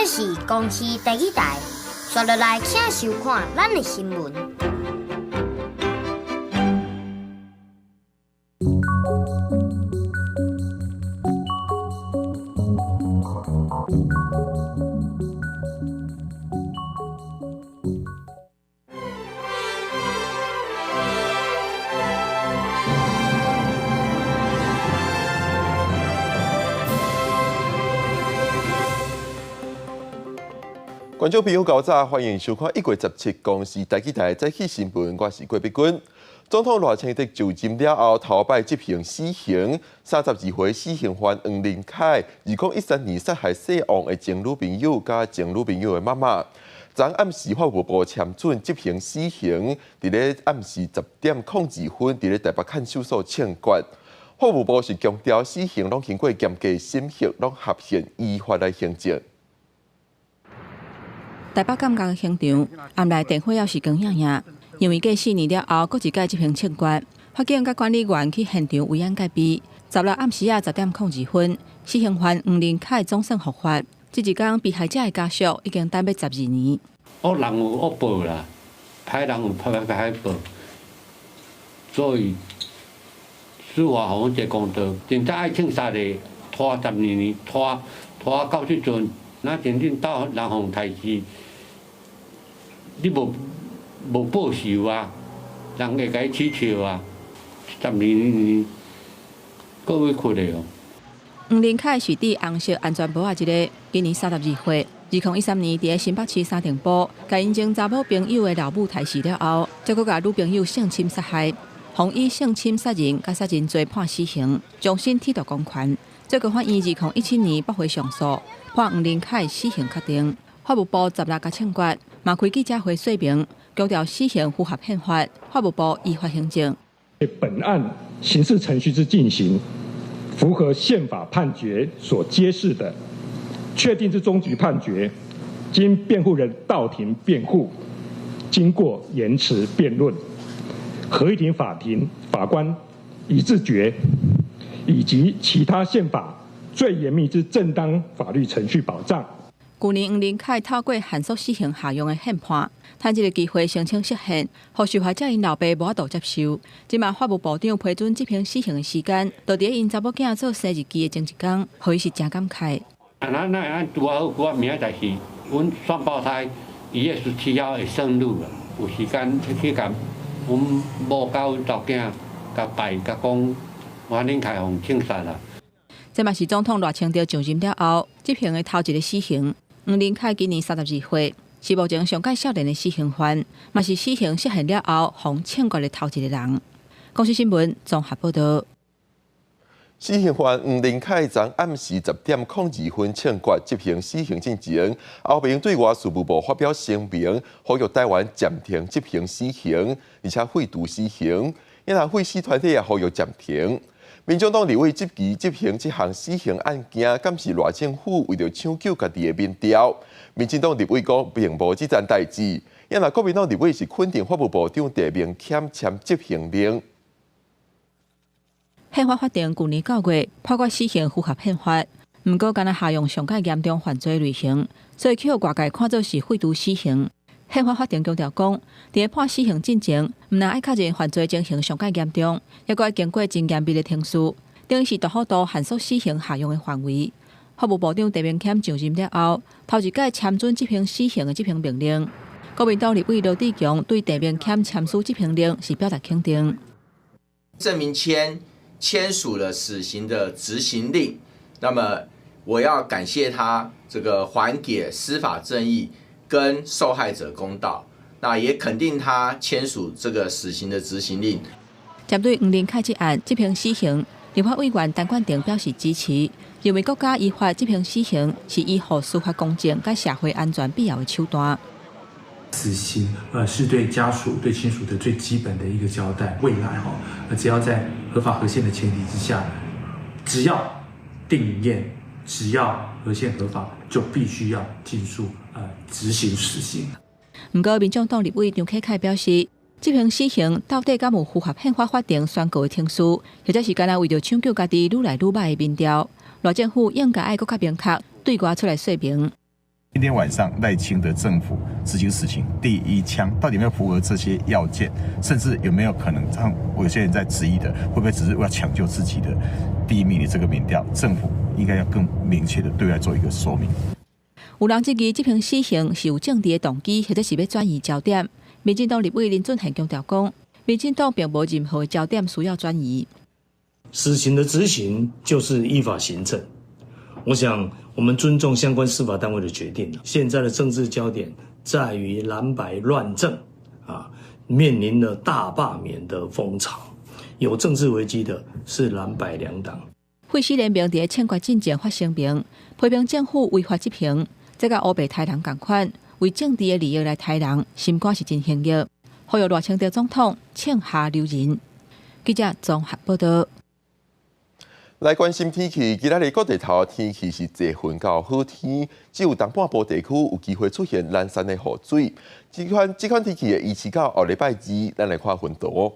這是公視第一台，刷落來請收看咱的新聞。觀眾朋友，早晨，歡迎收看1月17公視台語台早起新聞，我是郭碧君。總統賴清德就任了後，頭擺執行死刑，32歲死刑犯黃仁凱，2013年殺害細王的前女朋友佮前女朋友的媽媽，昨暗時法務部簽准執行死刑，佇咧暗時10點02分，佇咧台北看守所槍決。法務部是強調死刑攏經過嚴格審核，攏合憲依法來行政。台北監獄刑場，暗內電火猶是光影影，因為過4年了後，閣一擺執行槍決，法警佮管理員去現場維安戒備。16暗時仔10點02分，死刑犯黃仁凱總算伏法。這一工，被害者的家屬已經等欲12年。惡人有惡報啦，歹人有歹歹報，所以司法予阮一個公道。真正愛槍殺的，拖12年，拖拖到這陣，那真正到人予刣死。你無無報仇啊？人會共你取笑啊？12年，夠委屈的哦。黃仁凱是戴紅色安全帽仔一个，今年32歲。2013年，佇咧新北市三重埔，共𪜶前查某朋友的老母刣死了後，才閣共女朋友性侵殺害，予以性侵殺人佮殺人罪判死刑，終審褫奪公權。最高法院2017年駁回上訴，判黃仁凱死刑確定。法務部16共槍決，嘛開記者會說明，強調死刑符合憲法，法務部依法行政。本案刑事程序之進行，符合憲法判決所揭示的確定之終局判決，經辯護人到庭辯護，經過言詞辯論，合議庭法庭法官一致決，以及其他憲法最嚴密之正當法律程序保障。去年黃仁凱透過限縮死刑效用的憲判，趁這个機會申請釋憲，予受害者𪜶老爸無法度接受。這馬法務部長批准執行死刑的時間，就佇咧𪜶查某囝做生日記的前一工，予伊是誠感慨。啊，咱咱按拄好，拄仔明仔載是阮雙胞胎1月17號會生日啊，有時間去共阮某佮阮查某囝共拜，共講黃仁凱予槍殺啦。這嘛是總統賴清德上任了後執行的頭一个死刑。黃仁凱今年32歲，是目前上蓋少年的死刑犯，嘛是死刑釋憲了後予槍決的頭一个人。公視新聞綜合報導。死刑犯黃仁凱昨暗時10點02分槍決執行死刑進前，後邊對外事務部發表聲明，呼籲台灣暫停執行死刑，而且廢除死刑。因為廢死團體也呼籲暫停。民眾黨立委質疑執行這項死刑案件，敢是賴政府為著搶救家己的民調？民進黨立委講並無這層代誌，因為國民黨立委是肯定法務部長鄭明謙簽執行令。憲法法庭去年9月判決死刑符合憲法，毋過敢若適用上蓋嚴重犯罪類型，所以予外界看做是廢除死刑。憲法法庭強調講，佇咧判死刑進前，毋但愛確認犯罪情形上蓋嚴重，猶閣愛經過真嚴密的程序，等於是大幅度限縮死刑適用的範圍。法務部長鄭明謙上任了後，頭一擺簽准執行死刑的執行命令。國民黨立委羅智強對鄭明謙簽署執行令是表達肯定。鄭明謙簽署了死刑的執行令，那麼我要感謝他這個還給司法正義跟受害者公道，那也肯定他簽署這個死刑的執行令。針對黃仁凱這案執行死刑，立法委員陳冠廷表示支持，認為國家依法執行死刑是維護司法公正佮社會安全必要的手段。死刑，是對家屬、對親屬的最基本的一個交代。未來，哈，只要在合法合憲的前提之下，只要定讞，只要合憲合法，就必須要盡速執行死刑。毋過，民眾黨立委張啟楷表示，執行死刑到底敢有符合憲法法庭宣告的程序，或者是干焦為著搶救家己愈來愈䆀的民調？賴政府應該愛閣較明確對外出來說明。今天晚上賴清德政府執行死刑第一槍，到底有沒有符合這些要件？甚至有沒有可能像有些人在質疑的，會不會只是為了搶救自己的第一名的這個民調？政府應該要更明確的對外做一個說明。有人質疑執行死刑是有政治的動機，或者是欲轉移焦點。民進黨立委林俊憲強調講，民進黨並無任何焦點需要轉移。死刑的執行就是依法行政，我想我們尊重相關司法單位的決定。現在的政治焦點在於藍白亂政啊，面臨了大罷免的風潮，有政治危機的是藍白兩黨。廢死聯盟佇槍決進前發聲明，批評政府違法執行，這佮烏白刣人仝款，為政治的利益來刣人，心肝是真凶惡。呼籲賴清德總統槍下留人。記者綜合報道。來關心天氣，今仔日各地頭天氣是濟雲到好天，只有東半部地區有機會出現零散的雨水。這款天氣會維持到後禮拜二，咱來看雲圖。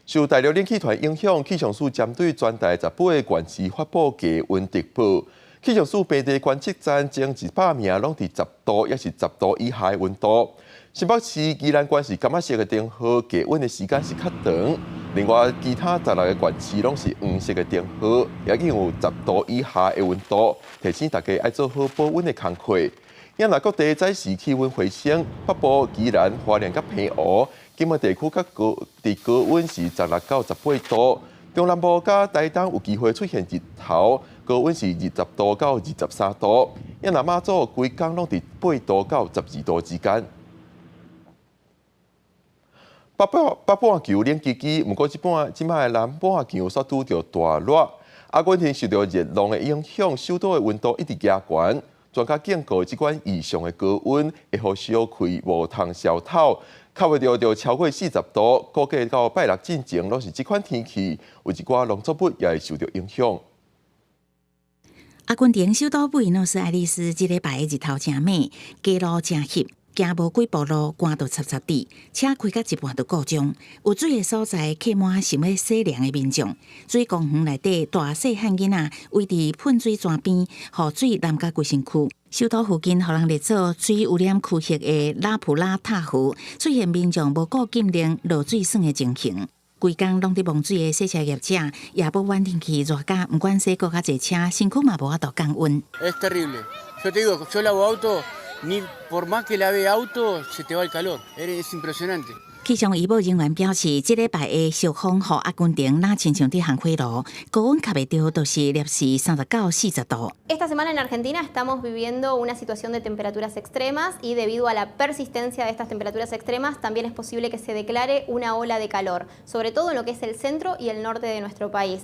受大陸冷氣團影響，氣象署針對全台18個縣市發布低溫特報。氣象署平地觀測站前100名攏佇10度，抑是10度以下的溫度。新北市宜蘭縣是柑仔色的燈號，低溫的時間是較長。另外，其他16個縣市攏是黃色的燈號，也已經有10度以下的溫度。提醒大家愛做好保溫的工課。若各地早時氣溫回升，北部宜蘭、花蓮佮澎湖、金門地區較高，佇高溫是16到18度。中南部佮台東有機會出現日頭，高溫是20度到23度。若馬祖規工攏佇8度到12度之間。北半球冷吱吱，毋過這擺的南半球煞拄著大熱。阿根廷受著熱浪的影響，首都的溫度一直加懸。專家警告，這款異常的高溫會予小開無通消透，較袂著就超過40度。估計到拜六進前攏是這款天氣，有一寡農作物也會受著影響。阿根廷首都布宜諾斯艾利斯這禮拜的日頭誠猛，街路誠翕。行無幾步路，汗就潲潲滴，車開到一半就故障。有水的所在客滿想欲洗涼的民眾，水公園內底大細漢囡仔圍佇噴水泉邊，予水淋甲規身軀。首都附近予人列做水污染區域的拉普拉塔河，出現民眾無顧禁令落水耍的情形。規工攏佇摸水的洗車業者，也無怨天氣熱甲，毋管洗閣較濟車，身軀嘛無法度降溫。 Es terrible. Yo te digo, yo lavo auto, ni por más que lave auto, se te va el calor. Es impresionante. 氣象預報人員表示，這禮拜的熱風予阿根廷若親像佇烘火爐，高溫較袂著都是攝氏30到40度。 Esta semana en Argentina estamos viviendo una situación de temperaturas extremas y debido a la persistencia de estas temperaturas extremas también es posible que se declare una ola de calor, sobre todo en lo que es el centro y el norte de nuestro país.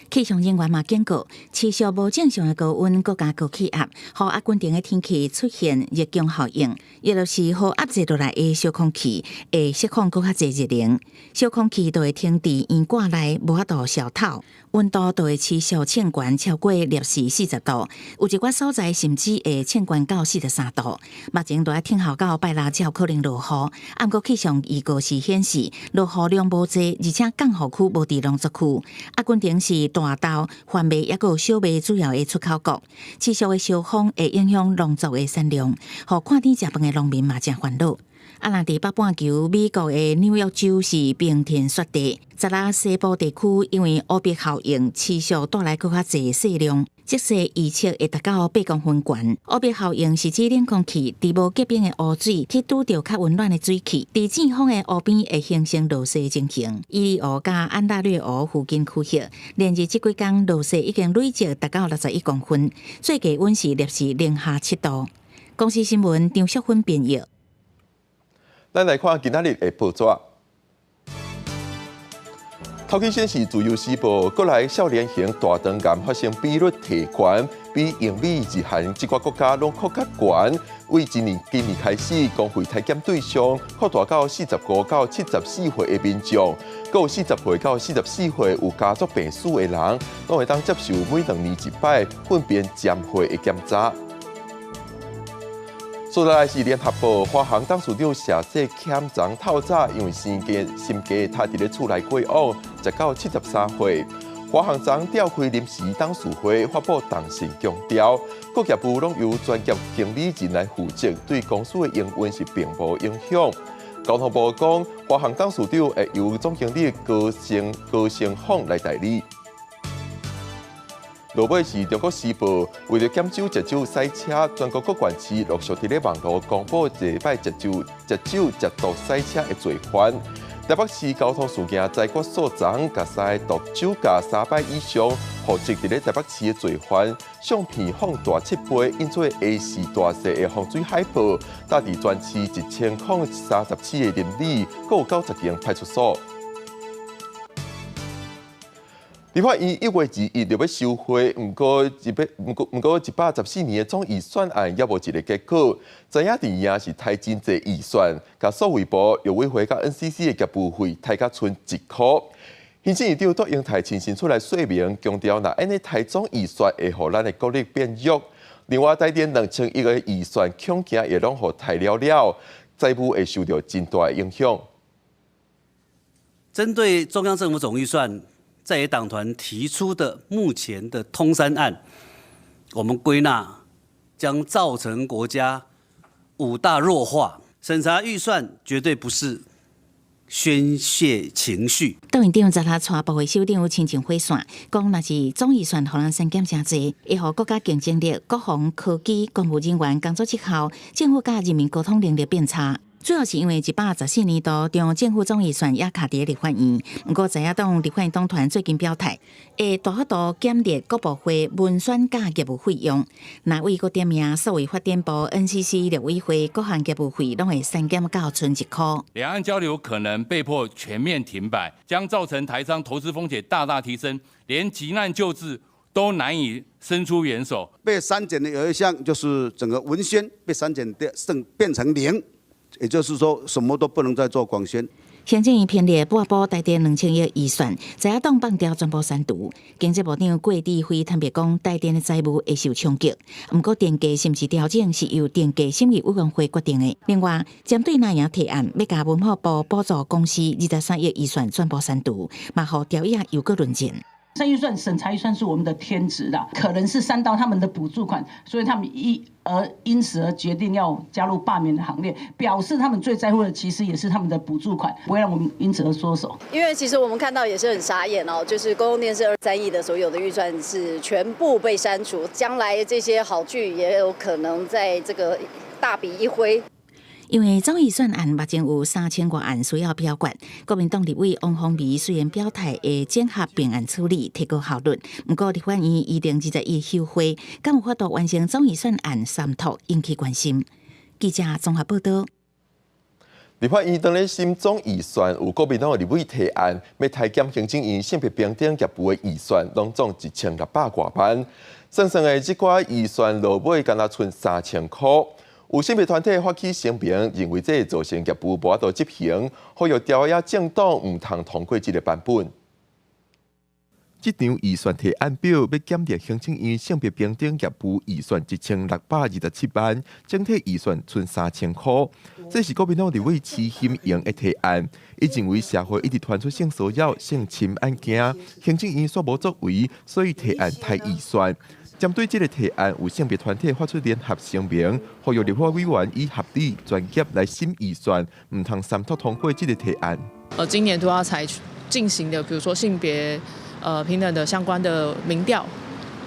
氣象人員嘛警告，持續無正常的高溫，閣加高氣壓，予阿根廷的天氣出現熱宮效應，也就是予壓制落來的小空氣會釋放閣較濟熱能，小空氣就會停佇圓蓋內，無法度消透，溫度就會持續衝懸超過攝氏40度，有一寡所在甚至會衝懸到43度。目前都愛等候到拜六才有可能落雨，毋過氣象預告是顯示落雨量無濟，而且降雨區無佇農作區。阿根廷是大豆、番麥抑閣有小麥主要的出口國，持續的燒風會影響農作的產量，予看天食飯的農民嘛誠煩惱。啊，若佇北半球，美國的紐約州是冰天雪地，昨昏西部地區因為烏白效應持續帶來閣較濟雪量，這雪預測會達到8公分懸。烏白效應是指冷空氣佇無結冰的湖水去拄著較溫暖的水汽，佇季風的湖邊會形成落雪情形。伊利湖佮安大略湖附近區域，連日這幾工落雪已經累積達到61公分，最低溫是攝氏零下7度。公視新聞張淑芬編譯。咱來看今仔日的報紙。頭期先是自由時報，國內少年型大腸癌發生比率提懸，比英美日韓這寡國家攏閣較懸。為今年開始，公費體檢對象擴大到45到74歲的民眾，閣有40歲到44歲有家族病史的人，攏會當接受每2年一擺糞便攙血的檢查。接落來是聯合報，華航董事長謝世謙昨透早因為心肌塌佇咧厝內過往，食到73歲。華航昨召開臨時董事會，發布重新強調，各業務攏由專業經理人來負責，對公司的營運是並無影響。交通部講，華航董事長會由總經理高成鳳來代理。落尾是中國時報，為著減少食酒駛車，全國各縣市陸續佇咧網路公布這擺食酒食毒駛車的罪犯。台北市交通事件裁決所昨共三个毒酒駕三擺以上，戶籍佇咧台北市的罪犯，相片放大7倍，印做 A4大細的防水海報，搭佇全市1037个鄰里，閣有90間派出所。立法院1月21就欲休會，毋過114年的總預算案猶無一个結果。知影佇也是刣真濟預算，共數位部、陸委會佮 NCC 的業務費刣甲賰一箍。行政院長卓榮泰親身出來說明，強調若按呢刣總預算會予咱的國力變弱。另外，台電2000億的預算恐驚會攏予刣了了，財務會受著真大的影響。針對中央政府總預算，在野黨團提出的目前的通三案，我們歸納將造成國家五大弱化。審查預算絕對不是宣洩情緒。董院長昨下帶部會首長親情回線，講若是總預算予人刪減誠濟，會予國家競爭力、國防科技、公務人員工作績效、政府佮人民溝通能力變差。主要是因為114年度中央政府總預算也卡佇立法院，毋過在野黨立法院黨團最近表態，會大幅度減列各部會文宣佮業務費用。若為閣點名數位發展部、NCC、陸委會各項業務費攏會刪減到賰一箍。兩岸交流可能被迫全面停擺，將造成台商投資風險大大提升，連急難救濟都難以伸出援手。被刪減的有一項就是整個文宣被刪減掉，剩變成零。也就是說，什麼都不能再做廣宣。行政院編列補補台電2000億預算，在野黨放掉全部刪除。經濟部長郭智輝坦白講，台電的財務會受衝擊。毋過電價是毋是調整，是由電價審議委員會決定的。另外，針對藍營提案，欲共文化部補助公視23億預算全部刪除，嘛予朝野又閣論戰。刪預算、審查預算是我們的天職啦，可能是刪到他們的補助款，所以他們一而因此而決定要加入罷免的行列，表示他們最在乎的其實也是他們的補助款，不會讓我們因此而縮手。因為其實我們看到也是很傻眼哦，就是公共電視23億的所有的預算是全部被刪除，將來這些好劇也有可能在這個大筆一揮。因為總預算案目前有3000外案需要表決，國民黨立委王鴻薇雖然表態會整合併案處理，提高效率，毋過立法院2021休會，敢有法度完成總預算案三讀，引起關心。記者綜合報道。立法院當咧審總預算，有國民黨的立委提案，欲刣減行政院性別平等業務的預算，攏總1600外萬。算算的這寡預算落尾，敢若賰3000箍。有性別團體發起聲明，認為這會造成業務無法度執行，呼籲朝野政黨毋通通過這个版本。這張預算提案表欲減列行政院性別平等業務預算1627萬，整體預算賰3000箍。這是國民黨立委徐欣瑩的提案，伊認為社會一直傳出性騷擾、性侵案件，行政院煞無作為，所以提案刣預算。針對這个提案，有性別團體發出聯合聲明，呼籲立法委員以合理專業來審預算，毋通三讀通過這个提案。今年都要採取進行的，比如說性別平等的相關的民調，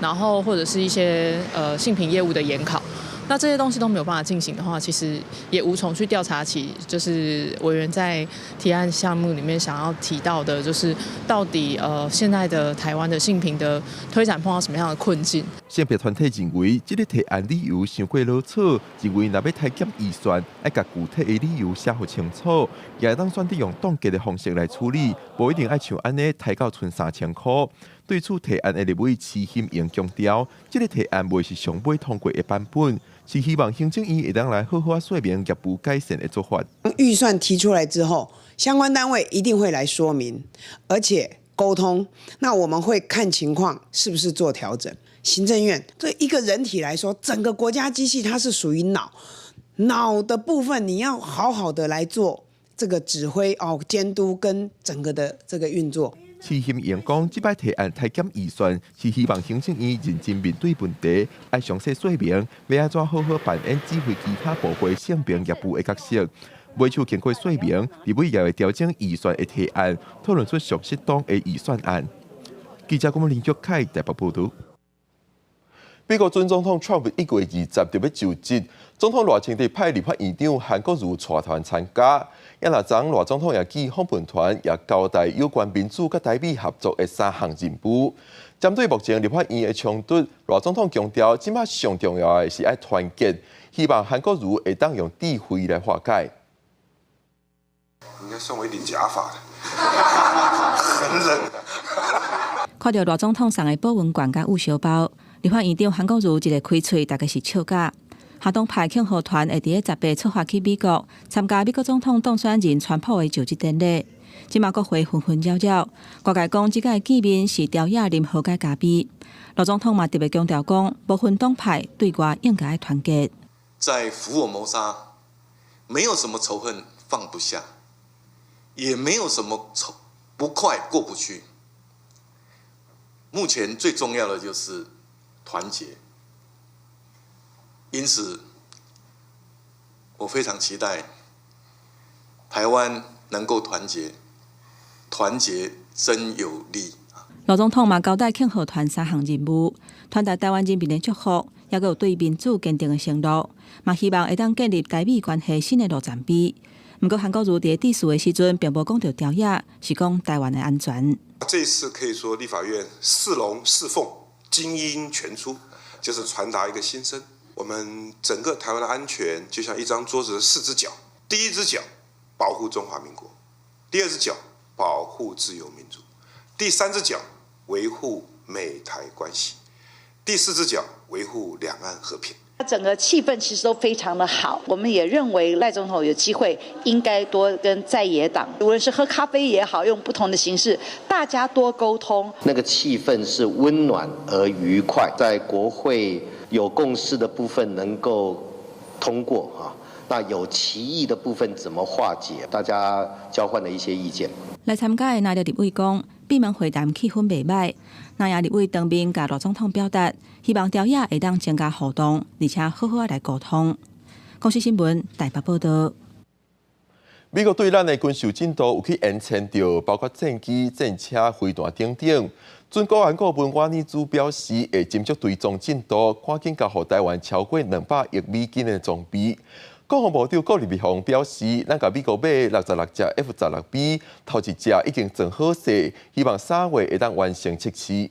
然後或者是一些性平業務的研考，那這些東西都沒有辦法進行的話，其實也無從去調查起，就是委員在提案項目裡面想要提到的，就是到底現在的台灣的性平的推展碰到什麼樣的困境？性別團體認為，這个提案理由傷過潦草，認為若欲刣減預算，愛共具體的理由寫予清楚，也會當選擇用凍結的方式來處理，無一定愛像按呢刣到賰3000箍。對此提案的立委徐欣瑩強調，這个提案袂是上尾通過的版本，是希望行政院會當來好好說明業務改善的做法。預算提出來之後，相關單位一定會來說明，而且溝通。那我們會看情況是不是做調整。行政院對一個人體來說，整個國家機器它是屬於腦，腦的部分你要好好的來做這個指揮哦、監督跟整個的這個運作。徐欣瑩講，這擺提案裁減預算，是希望行政院認真面對問題，愛詳細說明欲按怎好好扮演指揮其他部會性平業務的角色。未手經過說明，立委也會調整預算的提案，討論出上適當的預算案。記者郭林玉凱台北報導。美國準總統川普1月20就欲就職，總統賴清德派立法院長韓國瑜帶團參加。也若昨賴總統也寄訪問團，也交代有關民主佮台美合作的三項任務。針對目前立法院的衝突，賴總統強調，這擺上重要的是愛團結，希望韓國瑜會當用智慧來化解。應該送我一頂假髮，很冷。看著賴總統送的保溫罐佮焐燒包，立法院長韓國瑜一个開喙，大家是笑甲。哈黨派慶賀團會佇咧18出發去美國參加美國總統當選人川普的就職典禮。這馬國會紛紛擾擾，外界講這擺見面是朝野啉和解咖啡。賴總統嘛特別強調講，無分黨派對外應該團結。在福爾摩沙，沒有什麼仇恨放不下，也沒有什麼仇不快過不去。目前最重要的就是團結。因此，我非常期待台灣能夠團結，團結真有力。賴總統嘛交代慶賀團三項任務，傳達台灣人民的祝福，抑閣有對民主堅定的承諾，嘛希望會當建立台美關係新的路程碑。毋過韓國瑜佇致辭的時陣，並無講著朝野，是講台灣的安全。這次可以說立法院四龍四鳳精英全出，就是傳達一個心聲。我們整個台灣的安全就像一張桌子的四隻腳，第一隻腳保護中華民國，第二隻腳保護自由民主，第三隻腳維護美台關係，第四隻腳維護兩岸和平。整個氣氛其實都非常的好，我們也認為賴總統有機會應該多跟在野黨，無論是喝咖啡也好，用不同的形式，大家多溝通。那個氣氛是溫暖而愉快，在國會有共識的部分能夠通過啊，那有歧義的部分怎麼化解？大家交換了一些意見。來參加的藍綠立委講，閉門會談氣氛袂䆀。藍營立委當面共賴總統表達，希望朝野會當增加互動，而且好好來溝通。公視新聞台北報導。美國對咱的軍售進度有去延遲著，包括戰機、戰車、飛彈等等。準國安顧問瓦尼茲表示，會斟酌追蹤進度，趕緊交予台灣超過200億美金的裝備。國防部長郭立雄表示，咱共美國買66隻 F-16B，頭一隻已經裝好勢，希望3月會當完成測試。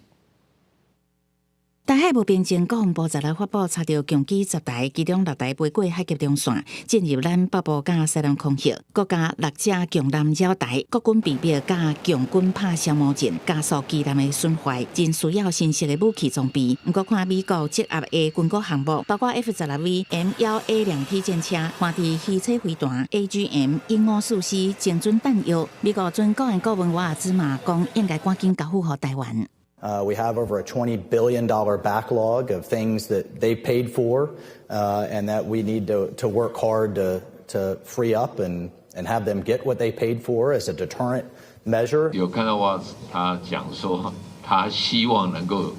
台海無平靜，國防部十六發布查著共機10台，其中六台飛過海峽中線，進入咱北部佮西南空域。閣加六隻共艦繞台，國軍備兵佮共軍拍消磨戰，加速機艦的損壞，真需要新式的武器裝備。毋過看美國積壓的軍購項目，包括 F-16V、M1A2T 戰車、環地魚叉飛彈、AGM 1544精準彈藥。美國準國安顧問瓦爾茲嘛講，應該趕緊交付予台灣。 We have over a $20 billion backlog of things that they paid for and that we need to work hard to free up and have them get what they paid for as a deterrent measure. 有看到瓦他講說，他希望能夠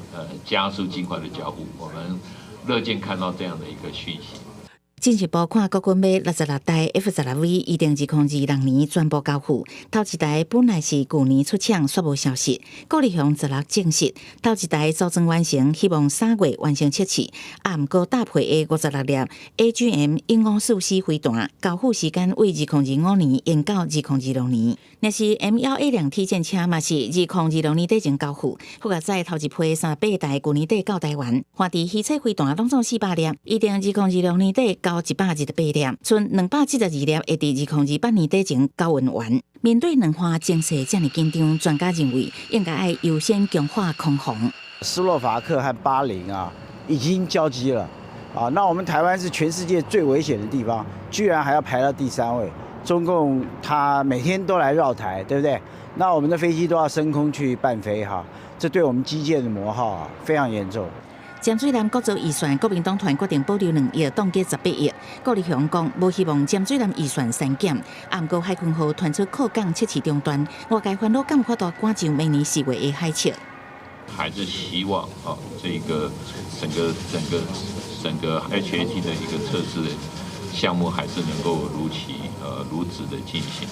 加速盡快的交付，我們樂見看到這樣的一個訊息。進一步看，國軍買66台 F-16V，預定2026年全部交付。頭一台本來是舊年出廠，煞無消息。郭立雄十六證實，頭一台組裝完成，希望3月完成測試。啊，毋過搭配的56粒 AGM 1544飛彈，交付時間為2025年延到2026年。若是 M1A2T 戰車嘛是2026年底前交付。復合載頭一批38台，舊年底到台灣。環地魚叉飛彈攏總400粒，預定2026年底交128粒，賰272粒會佇2028年底前交運完。面對兩岸情勢遮爾緊張，專家認為應該愛優先強化空防。斯洛伐克和巴林啊，已經交機了啊！那我們台灣是全世界最危險的地方，居然還要排到第三位。中共他每天都來繞台，對不對？那我們的飛機都要升空去伴飛哈，這對我們機艦的磨耗啊非常嚴重。尖水南國造預算，國民黨團決定保留2億，凍結18億。郭立雄講，無希望尖水南預算刪減。毋過海鯤號傳出擴港測試中斷，外界煩惱敢有法度趕上明年4月的海測。還是希望啊，這個整個 HAT 的一個測試項目，還是能夠如期如質的進行。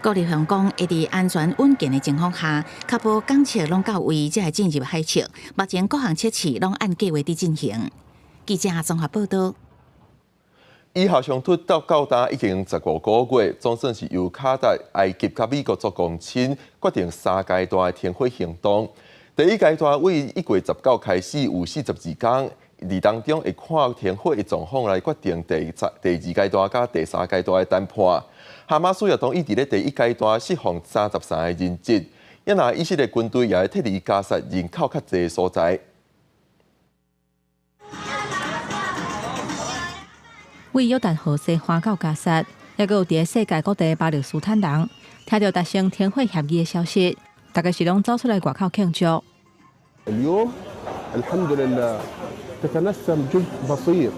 郭立雄講，會佇安全穩健的情況下，確保檢測攏到位，才會進入海測。目前各項測試攏按計劃佇進行。記者綜合報道。以哈衝突到今已經15個月，總算是由卡達、埃及佮美國做公親，決定三階段的停火行動。第一階段為1月19開始，有42天，佇當中會看停火的狀況來決定第二階段佮第三階段的談判。哈馬斯也同意佇咧第一階段釋放33個人質，也若以色列軍隊也會撤離加薩人口較濟的所在。為約旦河西岸到加薩，猶閣有佇咧世界各地巴勒斯坦人，聽著達成停火協議的消息，大家是攏走出來外口慶祝。 اليوم الحمد لله تتنسم جزء بسيط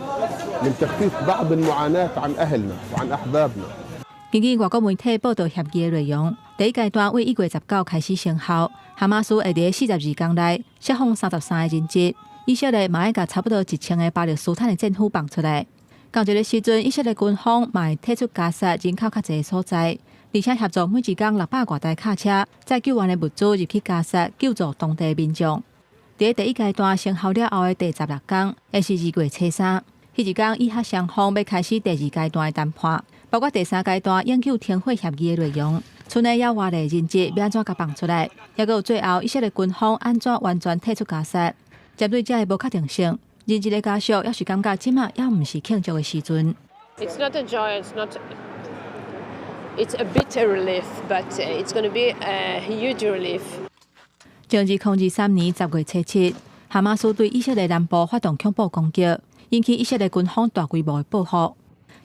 من تخفيف بعض المعاناة عن أهلنا وعن أحبابنا。根據外國媒體報道協議的內容，第一階段為1月19開始生效，哈馬斯會佇42天內釋放33個人質，以色列嘛愛共差不多1000個巴勒斯坦的戰俘放出來。仝一個時陣，以色列軍方嘛會退出加薩人口較濟的所在，而且協助每一工600外台卡車載救援的物資入去加薩救助當地民眾。佇第一階段生效了後的第16天，會是2月初3，彼一工以哈雙方欲開始第二階段的談判，包括第三階段永久停火協議的內容。賰內猶偌濟人質欲按怎共放出來，猶閣有最後以色列軍方按怎完全退出加薩。針對這个無確定性，人質的家屬猶是感覺這馬猶毋是慶祝的時陣。 It's not a joy, it's not. It's a bitter relief, but it's going to be a huge relief. 從2023年10月初7，哈馬斯對以色列南部發動恐怖攻擊，引起以色列軍方大規模的報復。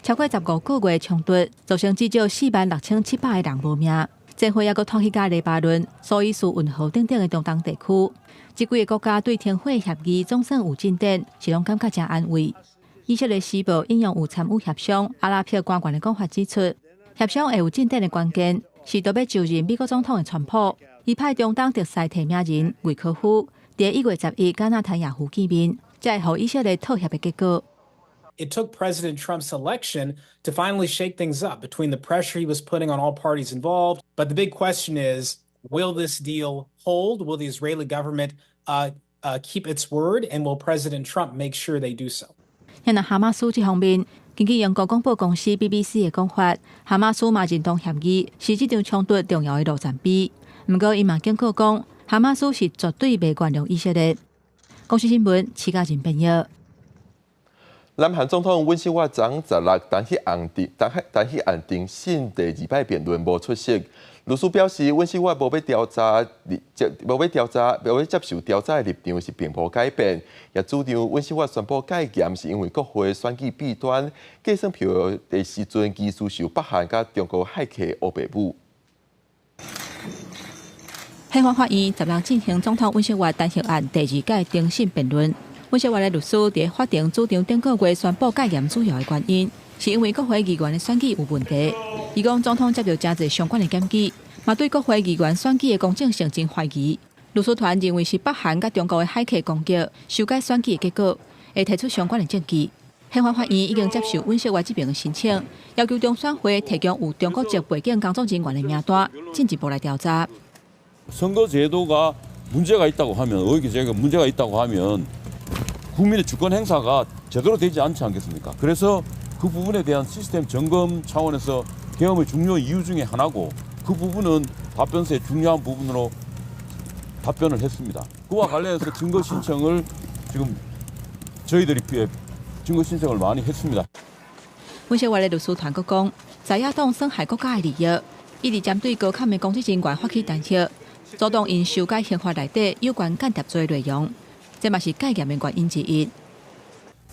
超過15個月的衝突，造成至少46,700個人無命。戰火猶閣拖去到黎巴嫩、蘇伊士運河等等的中東地區。這幾个國家對停火協議總算有進展，是攏感覺誠安慰。以色列時報引用有參與協商阿拉伯官員的講法指出，協商會有進展的關鍵是著欲就任美國總統的川普，伊派中東特使提名人魏科夫佇1月11佮納坦雅胡見面，才會予以色列妥協的結果。 It took President Trump's election to finally shake things up between the pressure he was putting on all parties involved. But the big question is, will this deal hold? Will the Israeli government keep its word? And will President Trump make sure they do so? 若哈馬斯這方面，根據英國廣播公司 BBC 的講法，哈馬斯嘛認同協議是這場衝突重要的路線碑。毋過，伊嘛警告講，哈馬斯是絕對袂原諒以色列。公視新聞，徐嘉仁編譯。南韓總統尹錫悅昨16彈劾案彈劾案庭審第二擺辯論無出席。律師表示，尹錫悅無欲調查，無欲調查，無欲接受調查的立場是並無改變。也主張尹錫悅宣布戒嚴是因為國會選舉弊端，計算票的時陣疑似受北韓佮中國駭客烏白舞。憲法法院16進行總統尹錫悅彈劾案第二屆庭審辯論。尹錫悅的律師佇法庭主張，頂個月宣布戒嚴主要的原因，是因為國會議員的選舉有問題。伊講總統接著誠濟相關的檢舉，嘛對國會議員選舉的公正性真懷疑。律師團認為是北韓佮中國的駭客攻擊，修改選舉的結果，會提出相關的證據。憲法法院已經接受尹錫悅這邊的申請，要求中選會提供有中國籍背景工作人員的名單，進一步來調查。 선거제도가 문제가 있다고 하면, 의혹이 문제가 있다고 하면 국민의 주권 행사가 제대로 되지 않지 않겠습니까? 그래서 그 부분에 대한 시스템 점검 차원에서 계엄의 중요 이유 중에 하나고 그 부분은 답변서의 중요한 부분으로 답변을 했습니다. 그와 관련해서 증거 신청을 지금 저희들이 증거 신청을 많이 했습니다. 尹錫悅的律師團閣講，在野黨損害國家的利益，一直針對高坎的公職人員發起彈劾，主動𪜶修改憲法內底有關間諜罪內容，這嘛是戒嚴的原因之一。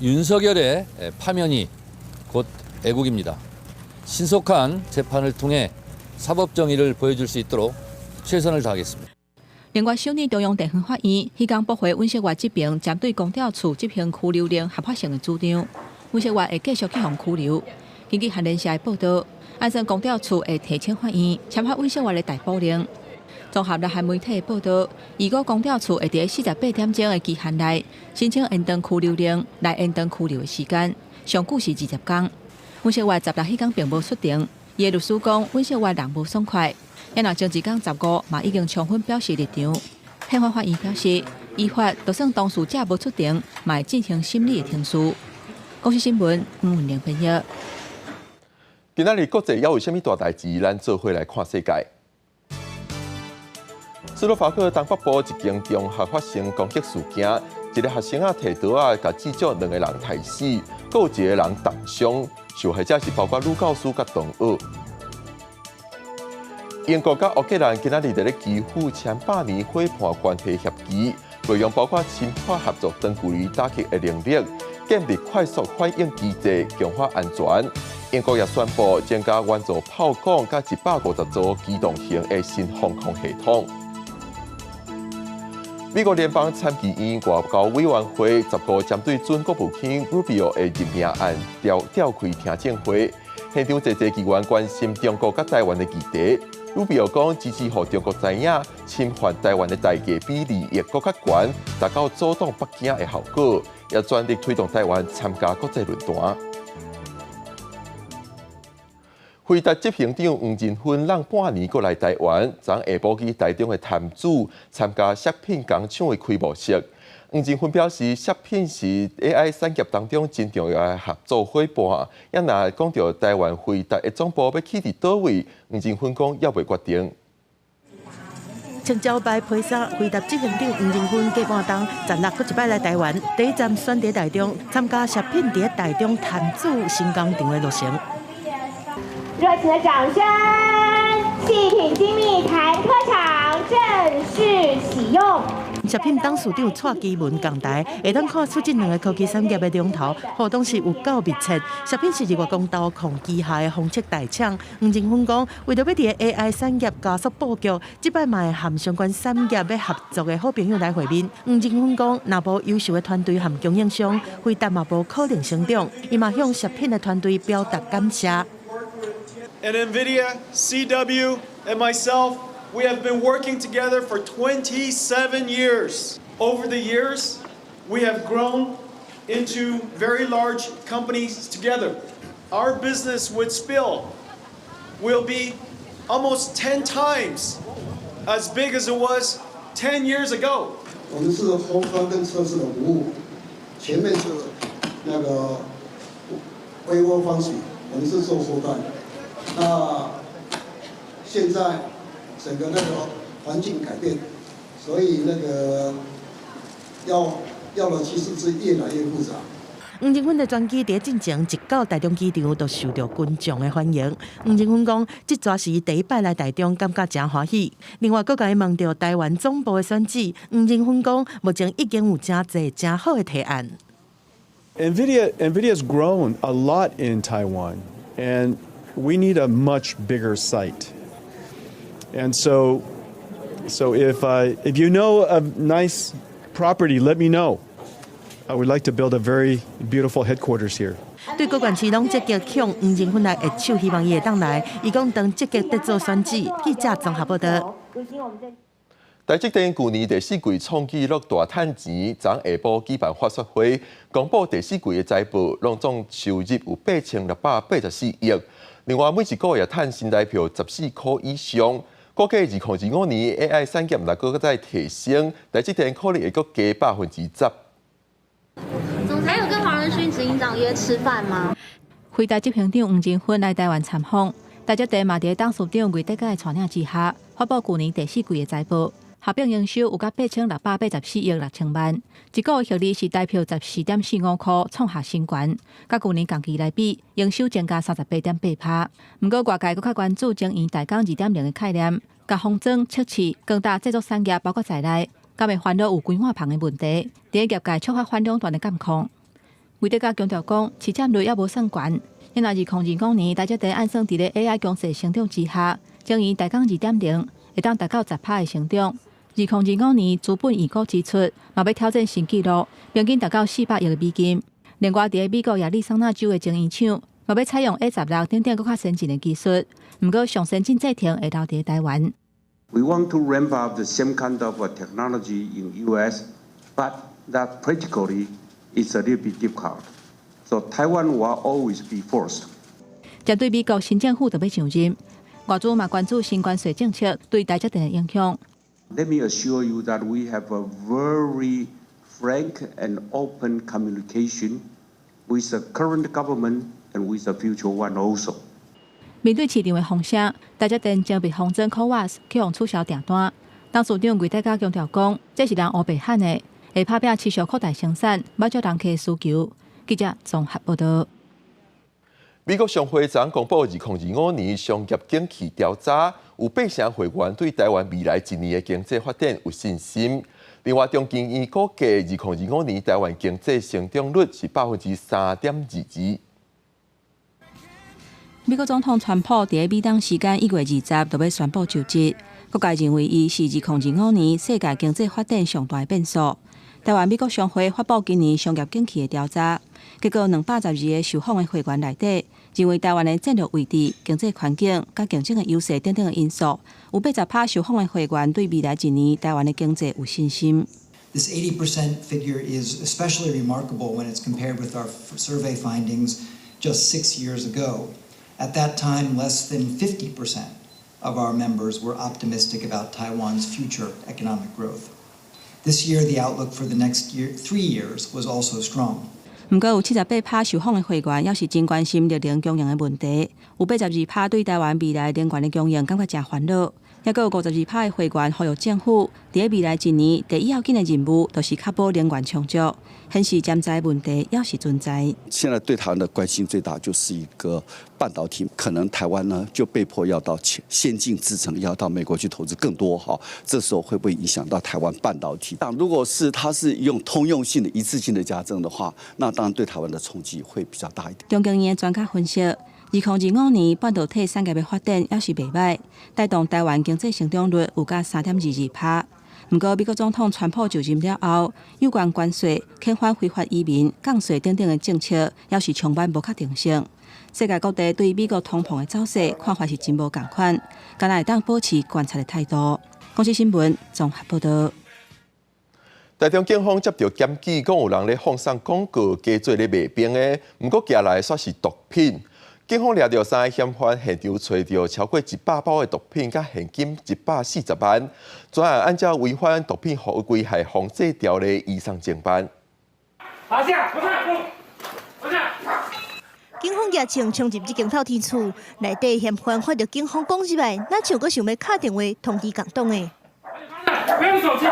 윤석열의 파면이 곧 애국입니다. 신속한 재판을 통해 사법 정의를 보여줄 수 있도록 최선을 다하겠습니다. 另外，首爾中央地方法院彼工駁回尹錫悅這邊針對公調處執行拘留令合法性的主張，尹錫悅會繼續去予拘留。根據韓聯社的報道，按算公調處會提請法院簽發尹錫悅的逮捕令。綜合南韓媒體的報道，預估公調處會佇48點鐘的期限內申請延長拘留令，來延長拘留的時間，上久是20工。尹錫悅16彼工並無出庭，伊的律師講，尹錫悅人無爽快。也若前一工15嘛已經充分表示立場。憲法法院表示，依法就算當事者無出庭，嘛會進行審理的程序。公視新聞吳文玲編譯。今仔日國際猶有啥物大代誌？咱做伙來看世界。斯洛伐克東北部一間中學發生攻擊事件，一个學生仔提刀仔，共至少兩个人刣死，閣有一个人重傷。受害者是包括女教師佮同學。英國佮烏克蘭今仔日佇咧基輔簽百年伙伴關係協議，內容包括深化合作、長距離打擊的能力、建立快速反應機制、強化安全。英國也宣布增加援助炮彈佮150座機動型的新防空系統。美國聯邦參議院外交委員會15針對準國務卿 Rubio 的任命案召開聽證會，現場濟濟議員關心中國佮台灣的議題。Rubio 講支持予中國知影侵犯台灣的代價比利益閣較懸，達到阻擋北京的效果，也全力推動台灣參加國際論壇。輝達執行長黃仁勳湳半年閣來台灣，昨下晡去台中的潭子參加爍品工廠的開幕式。黃仁勳表示，爍品是 AI 產業當中真重要的合作夥伴。也若講著台灣輝達的總部欲起佇佗位，黃仁勳講猶未決定。穿招牌皮衫，輝達執行長黃仁勳過半冬，16閣一擺來台灣，第一站選佇台中參加爍品佇台中潭子新工廠的落成。熱情的掌聲！矽品精密潭科廠正式啟用。爍品董事長蔡其文仝台，會當看出這兩个科技產業的龍頭，互動是有夠密切。爍品是日月光投控旗下的封測大廠。黃仁勳講，為著欲佇 AI 產業加速布局，這擺嘛會和相關產業欲合作的好朋友來會面。黃仁勳講，若無優秀的團隊和供應商，輝達嘛無可能成長。伊嘛向爍品的團隊表達感謝。 And NVIDIA, CW, and myself, we have been working together for 27 years. Over the years, we have grown into very large companies together. Our business with SPIL will be almost 10 times as big as it was 10 years ago. 我們是後端跟測試的服務，前面是那個微波方式，我們是做後端。那現在整個那個環境改變，所以那個要的技術是越來越複雜。黃仁勳的專機佇進前一到台中機場，就受著群眾的歡迎。黃仁勳講，這逝是伊第一擺來台中，感覺誠歡喜。另外，閣共伊問著台灣總部的選址，黃仁勳講，目前已經有誠濟誠好的提案。 NVIDIA has grown a lot in Taiwan, and we need a much bigger site. And so if you know a nice property, let me know. I would like to build a very beautiful headquarters here. 對各縣市攏積極向黃仁勳來握手，希望伊會當來。伊講當積極佇做選址。記者綜合報道。台積電舊年第四季創紀錄大趁錢，昨下晡舉辦法說會，公布第四季的財報，攏總收入有8684億。另外每一股也趁新台票14箍以上。估計2025年 AI 產業若閣再提升，台積電可能會閣加10%。總裁有跟黃仁勳執行長約吃飯嗎？輝達執行長黃仁勳來台灣參訪，台積電嘛佇董事長魏哲家的帶領之下，發布舊年第四季的財報。合併營收有甲8684億6千萬，一股盈利是台票14.45箍，創下新高。佮舊年仝期來比，營收增加38.8%。毋過外界閣較關注晶圓代工2.0的概念，共封裝測試、光大製作產業包括在內，敢會煩惱有規劃棚的問題，佇業界觸發反壟斷的監控。魏哲家強調講，市佔率猶無算懸。因為2025年台積電按算佇咧 AI 強勢成長之下，晶圓代工2.0會當達到10%的成長。2025年資本預估支出嘛欲挑戰新紀錄，平均達到400億美金。另外，佇美國亞利桑那州的晶圓廠，嘛欲採用 A16等等閣較先進的技術。毋過，上先進製程會留佇台灣。 We want to ramp up the same kind of technology in U.S., but that practically is a little bit difficult. So Taiwan will always be first. 針對美國新政府就欲上任，外資嘛關注新關稅政策對台積電的影響。 Let me assure you that we have a very frank and open communication with the current government and with the future one also. 面對市場的風聲，台積電精密封裝 CoWoS 去予取消訂單。董事長魏大嘉強調講，這是人烏白喊的，會拍拚持續擴大生產，滿足人客需求。記者綜合報道。美國商會昨公布2025年商業景氣調查，有八成會員對台灣未來一年的經濟發展有信心。另外，中經院估計，2025年台灣經濟成長率是3.22%。美國總統川普佇美東時間1月20就欲宣布就職，各界認為伊是2025年世界經濟發展上大的變數。台灣美國商會發布今年商業景氣的調查，結果212個受訪的會員內底，認為台灣的戰略位置、經濟環境佮競爭的優勢等等的因素，有80%受訪的會員對未來一年台灣的經濟有信心。 This 80% figure is especially remarkable when it's compared with our survey findings just 6 years ago. At that time, less than 50% of our members were optimistic about Taiwan's future economic growth. This year, the outlook for the next year, 3 years was also strong. 毋過有78%受訪的會員猶是真關心綠能供應的問題，有82%對台灣未來能源的供應感覺誠煩惱，猶閣有52%的會員呼籲政府佇未來一年第一要緊的任務，就是確保能源充足，顯示潛在問題猶是存在。現在對台灣的關心最大就是一個半導體，可能台灣呢就被迫要到先進製程，要到美國去投資更多哈，這時候會不會影響到台灣半導體？但如果是它是用通用性的一次性的加徵的話，那當然對台灣的衝擊會比較大一點。中經院的專家分析，2025年半導體產業的發展猶是袂䆀，帶動台灣經濟成長率有甲3.22%。毋過，美國總統川普就任了後，有關關稅、遣返非法移民、降稅等等的政策，猶是充滿無確定性。世界各地對美國通膨的走勢看法是真無仝款，敢若會當保持觀察的態度。公視新聞綜合報道。台中警方接著檢舉，講有人咧放送廣告，假做咧賣冰的，毋過寄來煞是毒品。警方掠著三个嫌犯，現場揣著超過100包的毒品，佮現金140萬。全案按照違反毒品危害防制條例移送偵辦。趴下，快趴下。警方舉槍衝入這間透天厝，內底嫌犯看著警方攻入來，若像閣想欲敲電話通知共黨的。不要用手機，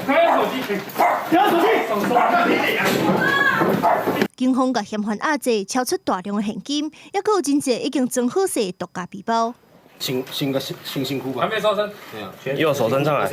不要用手機，不要用手機。警方共嫌犯押制，搜出大量的現金，猶閣有真濟已經裝好勢的毒咖啡包。新新個新辛苦吧？還沒搜身，右手伸上來。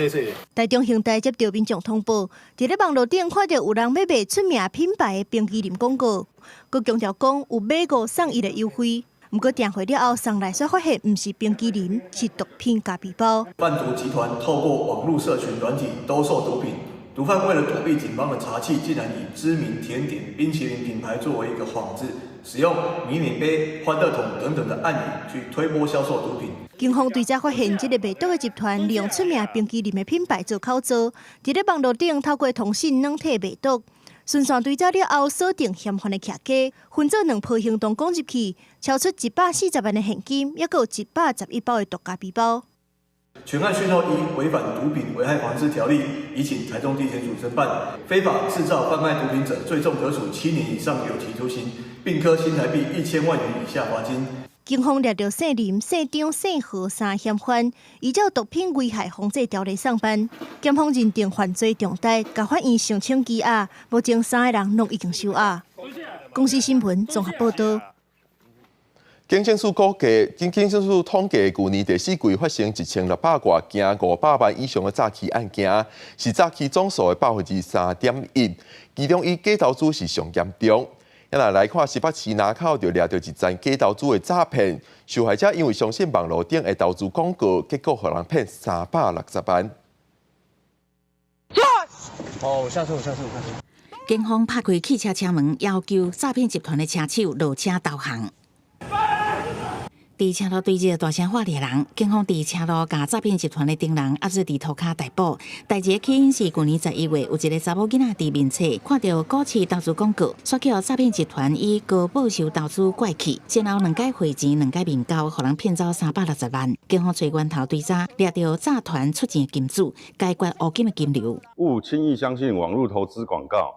台中刑大接著民眾通報，佇咧網路頂看著有人欲賣出名品牌的冰淇淋廣告，閣強調講有買五送一的優惠。毋過訂貨了後送來，煞發現毋是冰淇淋，是毒品咖啡包。販毒集團透過網路社群軟體兜售毒品，毒販為了躲避警方的查緝，竟然以知名甜點冰淇淋品牌作為一個幌子，使用迷你杯、歡樂桶等等的暗語去推波銷售毒品。警方追查發現，這個賣毒的集團利用出名冰淇淋的品牌做口號，佇咧網路頂透過通訊軟體賣毒。循線追查了後，鎖定嫌犯的徛家，分做兩波行動攻入去，搜出140萬的現金，猶閣有111包的毒咖啡包。全案訊號一違反毒品危害防制條例，移請台中地檢署偵辦。非法製造、販賣毒品者，最重可處7年以上有期徒刑，並科新台幣1000萬元以下罰金。警方掠著姓林、姓張、姓何三嫌犯，依照毒品危害防制條例送辦。檢方認定犯罪重大，共法院申請羈押，目前三个人攏已經收押。公視新聞綜合報道。警政署估計，警政署統計，舊年第四季發生1600外件500萬以上的詐欺案件，是詐欺總數的3.1%，其中以假投資是上嚴重。咱來看新北市林口就掠著一欉假投資的詐騙，受害者因為相信網路頂的投資廣告，結果予人騙360萬。哦，我下車，我下車，我下車。警方拍開汽車車門，要求詐騙集團的車手落車投降。佇車路對著大聲喊掠人，警方佇車路共詐騙集團的頂人押做佇塗跤逮捕。代誌的起因是舊年11月，有一个查某囡仔佇面冊看著股市投資廣告，煞予詐騙集團以高報酬投資拐去，先後兩擺匯錢，兩擺面交，予人騙走360萬。警方揣源頭追查，掠著詐團出錢的金主，解決烏金的金流。勿輕易相信網路投資廣告，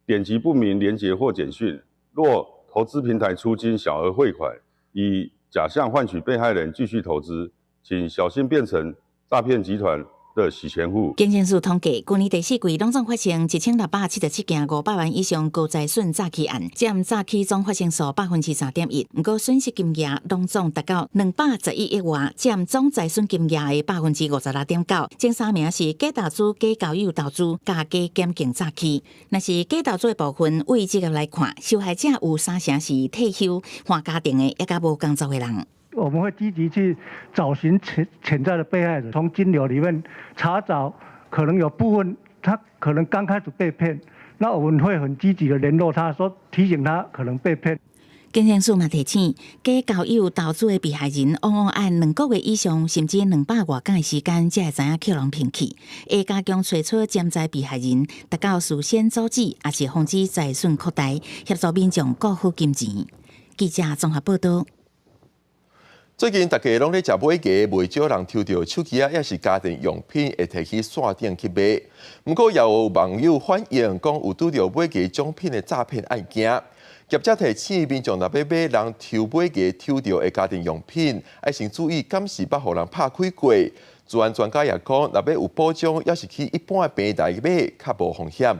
點擊不明連結或簡訊，若投資平台出金小額匯款，以假象換取被害人繼續投資，請小心變成詐騙集團的洗錢戶。警政署統計，舊年第四季攏總發生1677件500萬以上高財損詐欺案，佔詐欺總發生數3.1%。毋過損失金額攏總達到211億外，佔總財損金額的56.9%。前三名是假投資、假交友投資、佮假檢警詐欺。若是假投資的部分，對職業來看，受害者有三成是退休、換家庭的，抑佮無工作的人。我們會積極去找尋潛在的被害者，從金流裡面查找可能有部分他可能剛開始被騙，那我們會很積極的聯絡他，說提醒他可能被騙。警政署嘛提醒，假交友投資的被害人，往往愛2個月以上，甚至200外工的時間，才會知影予人騙去。會加強揣出潛在被害人，達到事先阻止，抑是防止財損擴大，協助民眾顧好金錢。記者綜合報導。最近大家攏咧食尾牙，袂少人抽著手機仔，抑是家電用品會提去線頂去賣。毋過也有網友反映，講有拄著尾牙獎品的詐騙案件。業者提醒民眾，若欲買人抽尾牙抽著的家電用品，愛先注意敢是捌予人拍開過。資安專家也講，若欲有保障，抑是去一般的平台買，較無風險。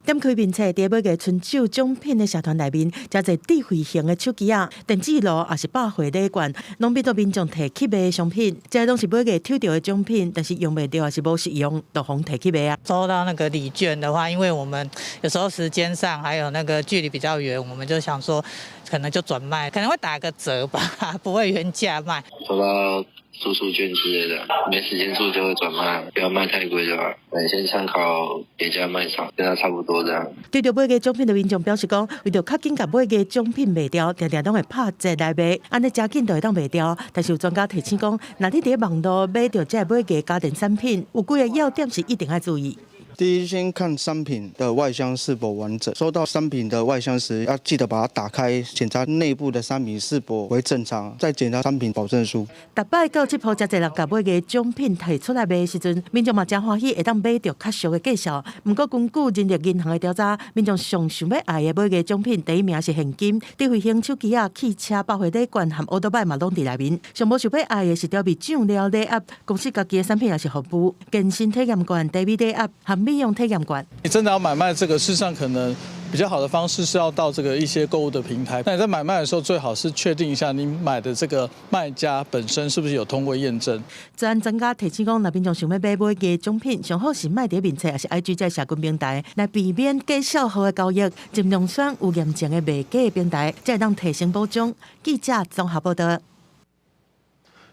點開面冊，佇尾牙春酒獎品的社團內面，誠濟智慧型的手機仔、電子爐，抑是百貨禮券，攏變做民眾提去賣的商品。這攏是尾牙抽著的獎品，但是用袂著，抑是無實用，就予人提去賣啊。收到那個禮券的話，因為我們有時候時間上還有那個距離比較遠，我們就想說可能就轉賣，可能會打個折吧，不會原價賣。收到住宿券之類的，沒時間住就會轉賣，不要賣太貴就好。你先參考別家賣場，跟他差不多這樣。對著尾牙獎品的民眾表示講，為著較緊共尾牙獎品賣掉，定定攏會拍折來賣，按呢誠緊就會當賣掉。但是有專家提醒講，若你佇網路買著這尾牙家電產品，有幾個要點是一定愛注意。第一，先看商品的外箱是否完整。收到商品的外箱時，要記得把它打開，檢查內部的商品是否為正常，再檢查商品保證書。逐擺到這鋪誠濟人共尾牙獎品提出來賣的時陣，民眾嘛誠歡喜會當買著較俗的價數。毋過根據人力銀行的調查，民眾上想欲愛的尾牙獎品，第一名是現金、智慧型手機仔、汽車、百貨禮券和歐多擺嘛攏佇內面。上無受欲愛的是調味醬料禮盒、公司家己的產品抑是服務、健身體驗券、茶米禮盒和美容體驗券。你真的要買賣這個，事實上可能比較好的方式是要到這個一些購物的平台。那你在買賣的時候，最好是確定一下你買的這個賣家本身是不是有通過驗證。資安專家提醒講，若民眾想欲買尾牙獎品，上好是莫佇面冊抑是 IG 這社群平台，來避免假數號的交易，盡量選有驗證的賣家的平台，才會當提升保障。記者綜合報導。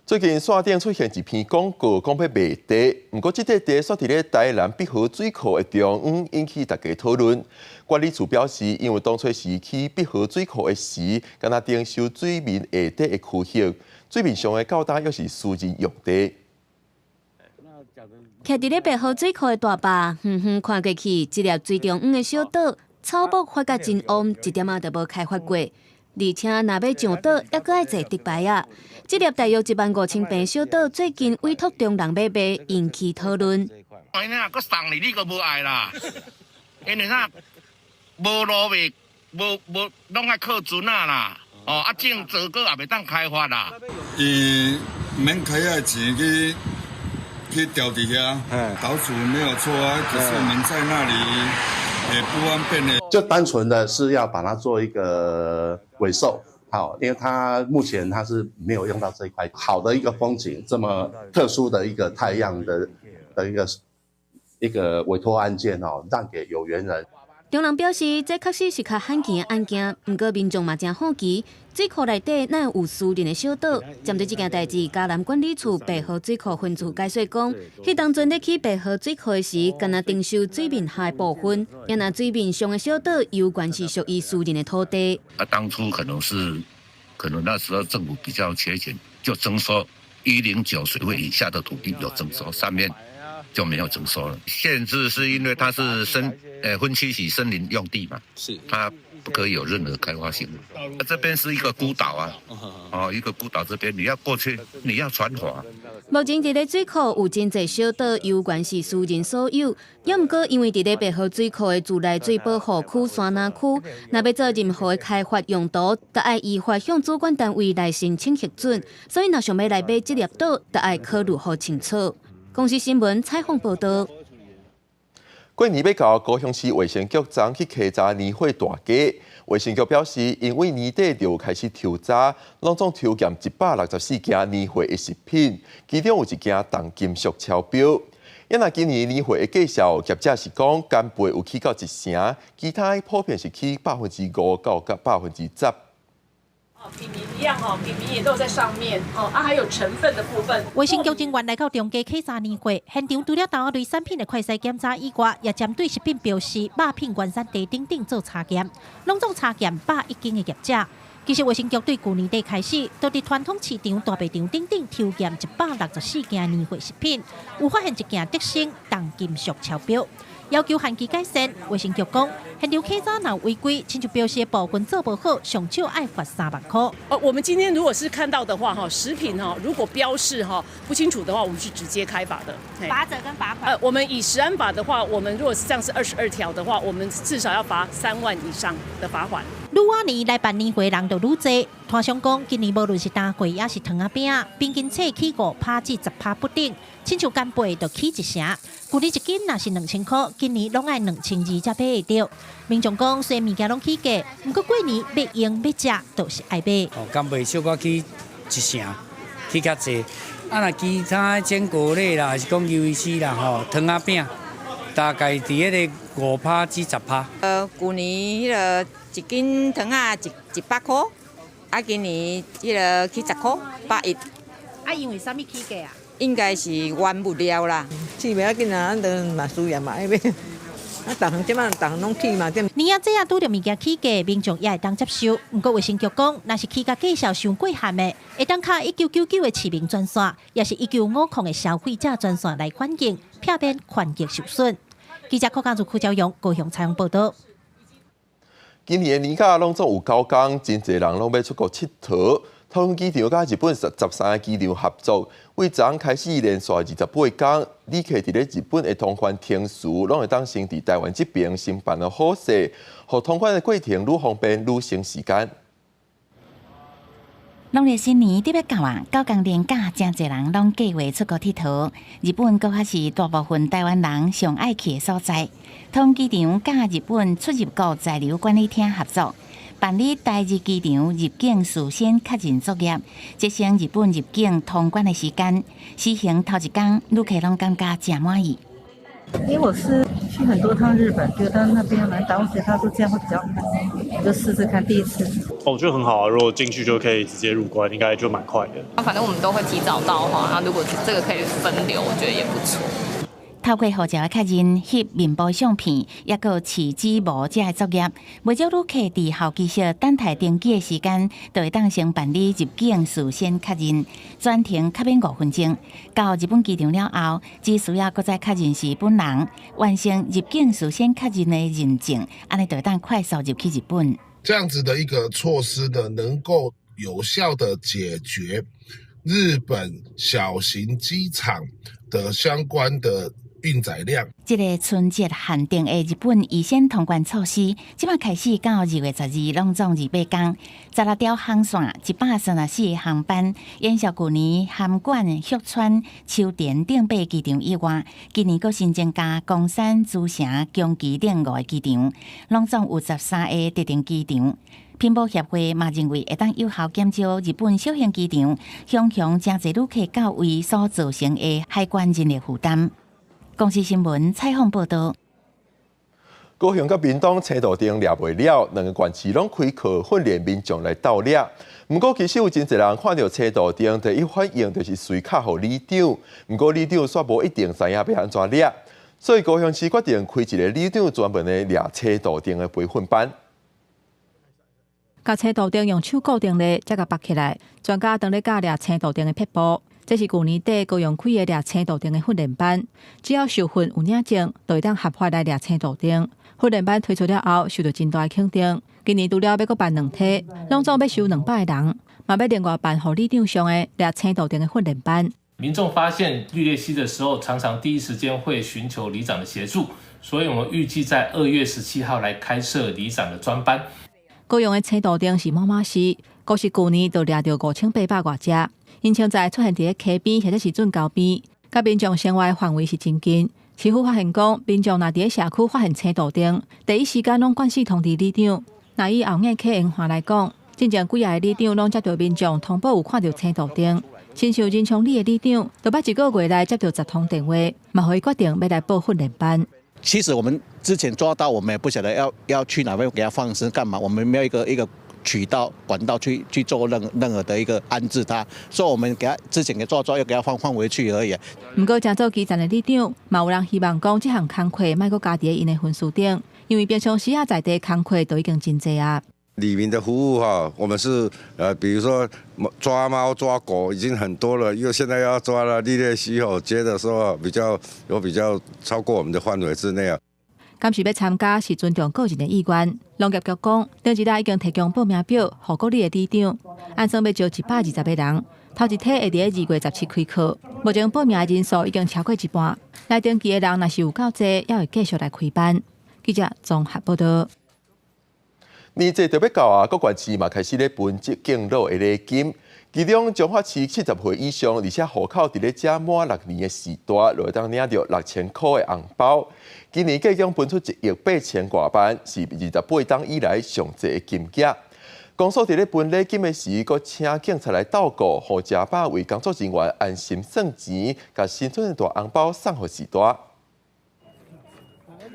最近線頂出現一篇廣告，講欲賣地，毋過這塊地煞佇咧台南碧河水庫的中央，引起大家討論。管理處表示，因為當初時起碧河水庫的時，敢若徵收水面下底的區域，水面上的高大猶是私人用地。徛佇咧碧河水庫的大壩，遠遠看過去，這粒水中央的小島，草木發甲真旺，一點仔都無開發過。而且若欲上島，猶閣愛坐竹排仔。這粒大約15000坪小島，最近委託中人欲賣，引起討論。哎呀，閣送你，你閣無愛啦？因為啥？無路袂，無無，攏愛靠船仔啦。哦，啊種水果也袂當開發啦。伊免開遐錢去調佇遐，島主沒有錯啊，可是我們在那裡也不方便的。就單純的是要把它做一個尾售，好，因為它目前它是沒有用到這一塊好的一個風景，這麼特殊的一個太陽的一個委託案件哦，讓給有緣人。中人表示，這確實是較罕見的案件，毋過民眾嘛誠好奇，水庫內底哪會有私人的小島？針對這件代誌，嘉南管理處白河水庫分處解說講，彼當陣咧起白河水庫的時，干焦徵收水面下的部分，也若水面上的小島，猶原是屬於私人的土地。啊，當初可能是，可能那時候政府比較缺錢，就徵收109水位以下的土地有徵收，上面就沒有徵收了。限制是因為它是分區是森林用地嘛，是它不可以有任何開發行為。這邊是一個孤島啊，哦，一個孤島，這邊你要過去，你要船筏。目前佇咧水庫有真濟小島，猶原是私人所有。也毋過因為佇咧白河水庫的自來水保護區山林區，若欲做任何的開發用途，都愛依法向主管單位來申請核准。所以若想欲來買這粒島，都愛考慮好清楚。公視新聞採訪報道。過年欲到，高雄市衛生局昨去稽查年貨大街，衛生局表示，因為年底就開始抽查，攏總抽檢164件年貨的食品，其中有一件重金屬超標。因為今年年貨的價數，業者是講干貝有起到一成，其他普遍是起5%到10%。品名一樣哦，品名也都在上面哦，啊，還有成分的部分。衛生局人員來到中街稽查年貨，現場除了豆仔類產品的快篩檢查以外，也針對食品標示、肉品原產地等等做查驗，攏總查驗101間的業者。其實衛生局對舊年底開始，都佇傳統市場、大賣場等等抽驗164件年貨食品，有發現一件特性重金屬超標，要求限期改善。衛生局講，現場稽查若違規，親像標示的部分做無好，上少愛罰3萬塊。哦，我們今天如果是看到的話，哈，食品哈，如果標示哈不清楚的話，我們是直接開罰的。罰則跟罰款。我們以食安法的話，我們如果是這樣是22條的話，我們至少要罰3萬以上的罰款。愈晚年來辦年貨人就愈濟，攤商講今年無論是干貝抑是糖仔餅，平均起5%至10%不等，親像干貝就起一成。舊年一斤若是2000塊，今年攏愛2200才買會著。民眾講，雖然物件攏起價，毋過過年欲用欲食都是愛買。哦，干貝小可起一成，起較濟。啊，若其他堅果類啦，還是講魷魚絲啦，吼，糖仔餅，大概佇彼個5%至10%。舊年彼個一斤糖仔100塊，啊，今年彼個起10塊，110。啊，因為啥物起價啊？應該是原物料啦。起袂要緊啊，咱都嘛需要嘛愛買。啊，逐項這擺逐項攏起嘛。年仔節啊，拄著物件起價，民眾也會當接受。毋過衛生局講，若是起價價數傷過懸的，會當敲1999的市民專線，抑是1950的消費者專線來反映，避免權益受損。記者柯家如、柯昭勇高雄採訪報導。今年的年假攏總有9工，真濟人攏欲出國𨑨迌。桃園機場佮日本13个機場合作，對昨開始連續28工，旅客佇咧日本的通關程序，攏會當先佇台灣這邊先辦好好勢，予通關的過程愈方便愈省時間。農曆新年特別到啊，9工連假，誠濟人攏計劃出國𨑨迌。日本閣較是大部分台灣人上愛去的所在。桃園機場佮日本出入國在留管理廳合作，辦理台日機場入境事先確認作業，節省日本入境通關的時間。試行頭一工，旅客攏感覺誠滿意。因為我是去很多趟日本，覺得那邊蠻耽誤時間，他說這樣會比較快，我就試試看第一次。哦，我覺得很好啊，如果進去就可以直接入關，應該就蠻快的。反正我們都會提早到的話，那如果這個可以分流，我覺得也不錯。透過護照的確認、翕面部相片，抑閣試指模這个作業，袂少旅客佇候機室等待登機的時間，就會當先辦理入境事先確認，全程較免5分鐘。到日本機場了後，只需要閣再確認是本人，完成入境事先確認的認證，按呢就會當快速入去日本。這樣子的一個措施呢，能夠有效的解決日本小型機場的相關的運載量。這个春節限定的日本預先通關措施，這擺開始到2月12，攏總28工，16條航線，134個航班，延續舊年函館、旭川、秋田等八機場以外，今年閣新增加岡山、茨城、宮崎等五个機場，攏總有13个特定機場。拼寶協會嘛認為會當有效減少日本小型機場雄雄誠濟旅客到位所造成的海關人力負擔。公視新聞採訪報導。高雄佮屏東青杜鵑掠袂了，兩个縣市攏開課訓練民眾來鬥掠。毋過其實有真濟人看著青杜鵑，第一反應就是隨敲予里長。毋過里長煞無一定知影欲按怎掠，所以高雄市決定開一个里長專門的掠青杜鵑的培訓班。共青杜鵑用手固定咧，才共縛起來。專家當咧教掠青杜鵑的撇步。這是舊年底高雄開的掠青杜鵑的訓練班，只要受訓有領證，就會當合法來掠青杜鵑。訓練班推出了後，受到真大的肯定。今年除了欲閣辦兩梯，攏總欲收200个人，嘛欲另外辦予里長上的掠青杜鵑的訓練班。民眾發現綠鬣蜥的時候，常常第一時間會尋求里長的協助，所以我們預計在2月17號來開設里長的專班。高雄的青杜鵑是猛獁獅，閣是舊年就掠著5800外隻，𪜶穿在出現佇咧溪邊或者是圳溝邊，佮民眾生活的範圍是真近。市府發現講，民眾若佇咧社區發現青杜鵑，第一時間攏慣勢通知里長。若以後硬溪延環來講，進前幾仔个里長攏接著民眾通報有看著青杜鵑，親像仁昌里的里長，就捌一個月內接著10通電話，嘛予伊決定欲來報訓練班。其實我們之前抓到，我們也不曉得要去哪邊給他放生幹嘛，我們沒有一個渠道管道去做任何的一個安置他，所以我們給他之前給抓抓，又給他放回去而已。毋過，誠做基層的里長，嘛有人希望講，這項工課莫閣加佇𪜶的分數頂，因為平常時啊在地工課都已經真濟啊。里民的服務哈，我們是比如說抓貓抓狗已經很多了，又現在要抓了綠鬣蜥哦，覺得說比較有比較超過我們的範圍之內啊。敢是欲參加是尊重個人的意願。農業局講，頂一日已經提供報名表，予各里的里長，按算欲招120个人，頭一梯會佇2月17開課。目前報名的人數已經超過一半，來登記的人若是有夠濟，也會繼續來開班。記者綜合報道。年節就欲到啊，各縣市嘛開始咧分這敬老的禮金。其中彰化市70歲以上，而且戶口佇咧遮滿6年的序大，就會當領著6000箍的紅包。今年計共分出1億8千外萬，是28冬以來上濟的金額。公所佇咧分禮金的時，閣請警察來鬥顧，予食飽為工作人員安心算錢，共新春的大紅包送予序大。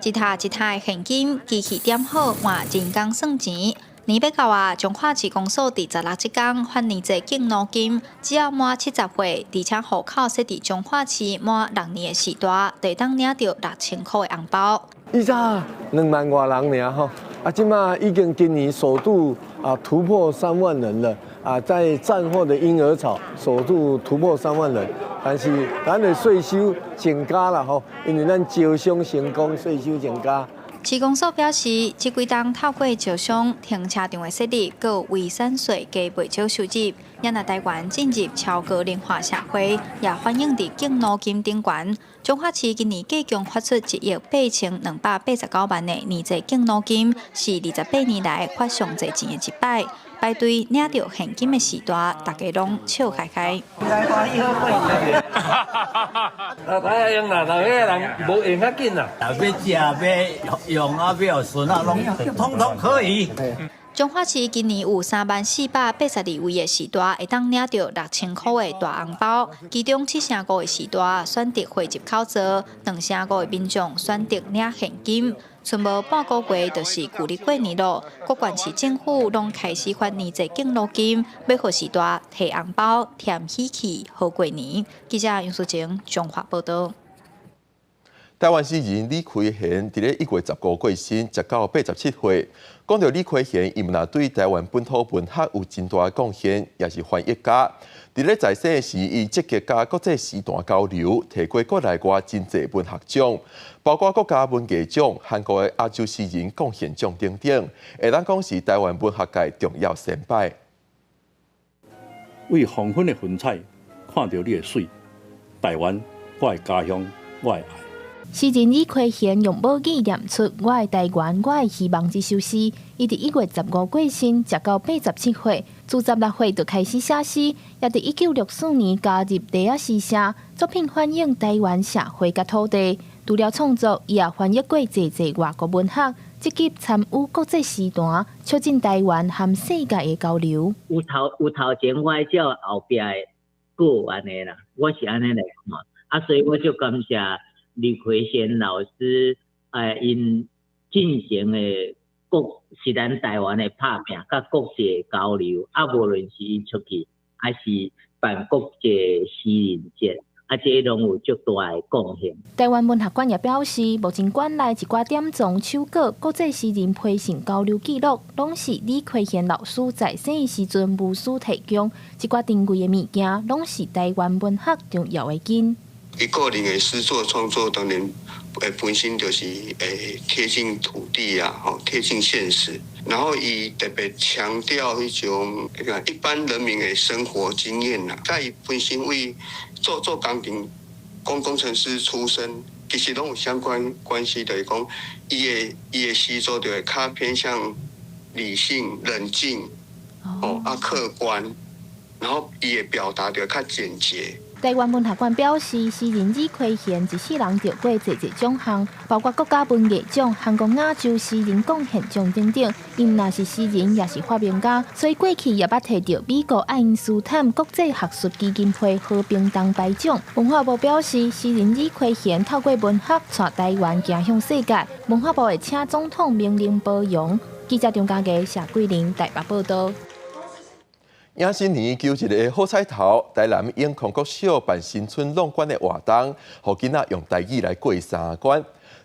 一沓一沓的現金，機器點好換人工算錢。年欲到啊，彰化市公所佇16這工發年節敬老金，只要滿70歲，而且戶口設佇彰化市滿六年的序大，就會當領著6000箍的紅包。以早2萬外人爾吼，啊，這馬已經今年首度啊突破3萬人了啊，在戰後的嬰兒潮首度突破三萬人，但是咱的稅收增加啦吼，因為咱招商成功，稅收增加。市公所表示，這幾冬透過招商停車場的設立，閣有遺產稅加袂少收入，也若台灣進入超高齡化社會，也反映佇敬老金頂懸。彰化市今年計共發出1億8289萬的年節敬老金，是28年來發上濟錢的一擺。排隊領著現金的序大，大家攏笑開開。啊，歹用啦，老歲人無用較緊啦。欲食欲用啊，欲予孫仔攏統統可以。彰化市今年有30,482位的序大會當領著6000箍的大紅包，其中7成5的序大選擇匯入口座，2成5的民眾選擇領現金。賰無半個月就是舊曆過年囉，各縣市政府攏開始發年節敬老金，欲予序大提紅包、添喜氣、好過年。記者楊淑晴彰化報道。台灣詩人李開賢佇咧1月15過身，食到87歲。講著李開賢，伊毋但對台灣本土文學有真大的貢獻，也是翻譯家。佇咧在世時，伊積極佮國際詩壇交流，提過國內外真濟文學獎，包括國家文藝獎、韓國的亞洲詩人貢獻獎等等，會當講是台灣文學界重要先輩。為黃昏的雲彩，看著你的媠，台灣，我的家鄉，我的愛。詩人李開賢用母語念出《我的台灣，我的希望》這首詩。伊佇1月15過身，食到87歲，自16歲就開始寫詩，也佇1964年加入麗仔詩社，作品反映台灣社會佮土地。除了創作，伊也翻譯過濟濟外國文學，積極參與國際詩壇，促進台灣和世界的交流。有頭有頭前，我愛照後壁的過按呢啦，我是按呢來看，啊，所以我就感謝李開賢老師，𪜶 進行的國是咱台灣的拍拚，佮國際交流，啊，無論是伊出去，還是辦國際詩人節，啊，這攏有足大的貢獻。台灣文學館也表示，目前館內一寡典藏手稿、國際詩人培訓交流記錄，攏是李奎賢老師在生的時陣無私提供，這寡珍貴的物件，攏是台灣文學重要的根。伊個人的詩作創作，當然本身就是貼近土地啊，吼貼近現實。然後伊特別強調彼種一般人民的生活經驗啦。佮伊本身為做工程、工程師出身，其實攏有相關關係，就是講伊的詩作就會較偏向理性、冷靜，哦啊客觀，然後伊的表達就會較簡潔。台灣文學館表示，詩人李奎賢一世人得過濟濟獎項，包括國家文藝獎、韓國亞洲詩人貢獻獎等等。伊毋但是詩人，也是發明家，所以過去也捌提著美國愛因斯坦國際學術基金會和平銅牌獎。文化部表示，詩人李奎賢透過文學帶台灣行向世界。文化部會請總統命令褒揚。記者張家傑、謝桂玲台北報道。迎新年求一个好彩頭，台南永康國小辦新春挵罐的活動，予囡仔用台語來過三關。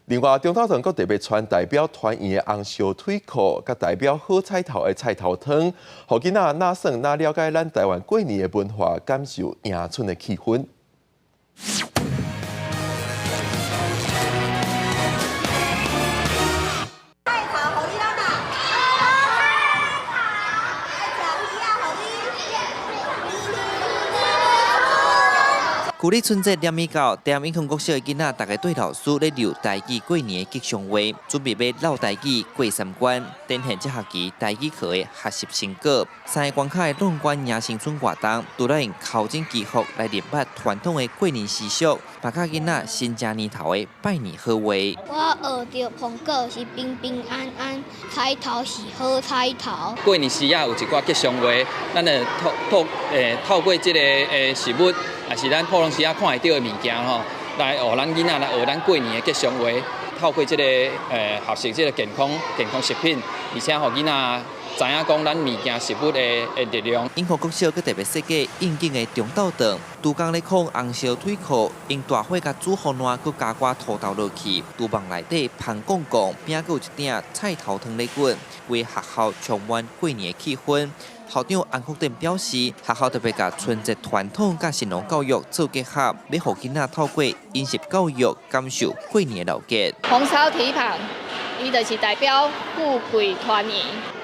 另外，中晝頓閣特別穿代表團圓的紅燒腿褲，佮代表好彩頭的菜頭湯，予囡仔若耍若了解咱台灣過年的文化，感受迎春的氣氛。舊曆春節連已到，台南永康國小的囡仔，逐家對老師咧溜台語過年的吉祥話，準備欲嘹台語過三關，展現這學期台語課的學習成果。三个關卡的挵罐迎新春活動，除了用頭前祈福來認捌傳統的過年習俗，嘛教囡仔新正年頭的拜年好話。我學著蘋果是平平安安，彩頭是好彩頭。過年時仔有一寡吉祥話，咱會透過這个食物，也是咱普通時仔看會著的物件吼，來予咱囡仔來學咱過年的吉祥話。透過這个學習這个健康食品，而且予囡仔知影講咱物件食物的力量。永康國小閣特別設計應景的中晝頓，廚工咧炕紅燒腿褲，用大火共煮予爛，閣加寡土豆落去。廚房內底芳摃摃，邊仔閣有一鼎菜頭湯咧滾，規學校充滿過年的氣氛。校長洪福典表示，學校特別共春節傳統佮食農教育做結合，欲予囡仔透過飲食教育感受過年的熱鬧。紅燒蹄膀，伊就是代表富貴團圓；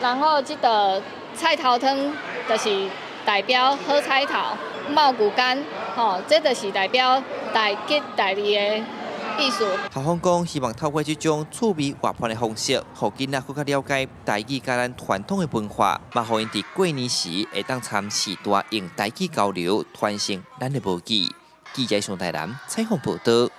然後這个菜頭湯就是代表好彩頭，茂谷柑，吼，這就是代表大吉大利的意思。校方講，希望透過這種趣味活潑的方式，予囡仔閣較了解台語佮咱傳統的文化，嘛予𪜶佇過年時會當參序大用台語交流，傳承咱的母語。記者上台南採訪報道。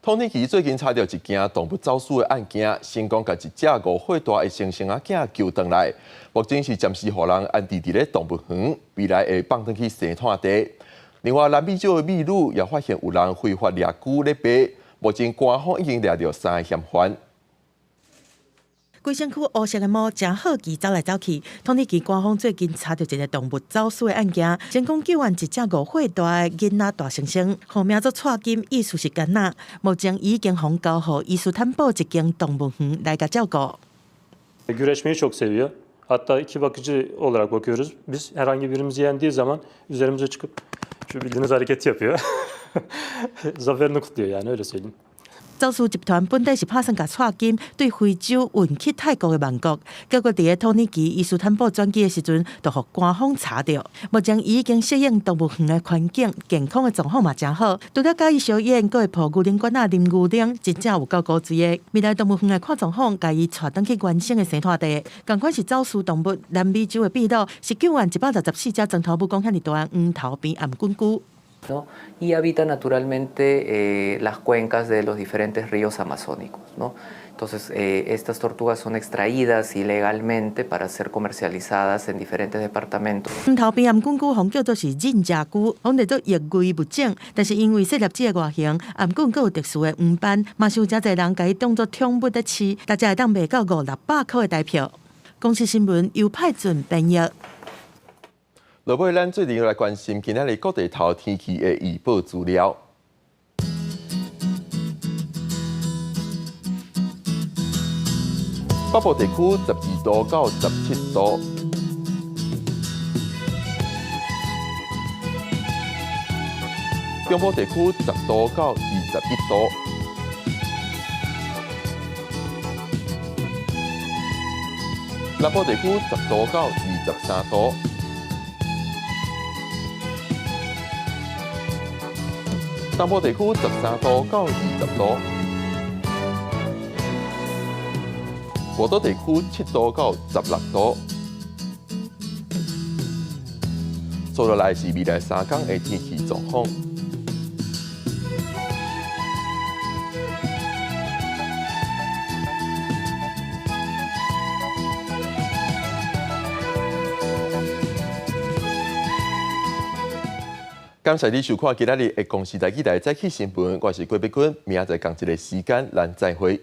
土耳其最近查著一件動物走私的案件，成功共一隻5歲大的猩猩仔囝救轉來。目前是暫時予人安置佇咧動物園，未來會放轉去生態地。另外，南美洲的秘魯也發現有人非法掠龜咧賣，目前官方已經掠著三个嫌犯。規身軀烏色的貓誠好奇走來走去。土耳其官方最近查著一个動物走私的案件，成功救援一隻5歲大的囡仔大猩猩，號名做蔡金，意思是囡仔。目前已經予交予伊斯坦堡一間動物園來共照顧。 Güreşmeyi çok seviyor. Hatta iki bakıcı olarak bakıyoruz. Biz herhangi birimizi yendiği zaman üzerimize çıkıp şu bildiğiniz hareketi yapıyor. Zaferini kutluyor yani öyle söyleyeyim. 走私集團本底是拍算共蔡金對非洲運去泰國的曼谷，結果佇咧土耳其伊斯坦堡轉機的時陣，就予官方查著。目前伊已經適應動物園的環境，健康的狀況嘛誠好。除了共伊相演，閣會抱牛奶罐仔啉牛奶，真正有夠古錐的。未來動物園會看狀況，共伊帶轉去原生的生態地。仝款是走私動物，南美洲的秘魯是救援164隻磚頭母講遐爾大的黃頭邊頷頸龜。 ¿No? Y habita naturalmente las cuencas de los diferentes ríos amazónicos, ¿no? Entonces, estas tortugas son extraídas ilegalmente para ser comercializadas en diferentes departamentos. 黄头边頷頸龜予叫做是忍者龜，予列做易危物種。但是因為細粒隻的外形，頷頸閣有特殊的黃斑，嘛是有誠濟人共伊當做寵物咧飼，逐隻會當賣到五六百箍的台票。公視新聞由派准編譯。落尾，咱最近來關心今仔日各地頭天氣的預報資料。北部地區12度到17度，中部地區10度到21度，南部地區10度到23度，東部地區13度到20度。外島地區7度到16度。接落來是未來3天的天氣狀況。感謝你收看今仔日的公視台語台早起新聞，我是郭碧君，明仔載仝一个時間，咱再會。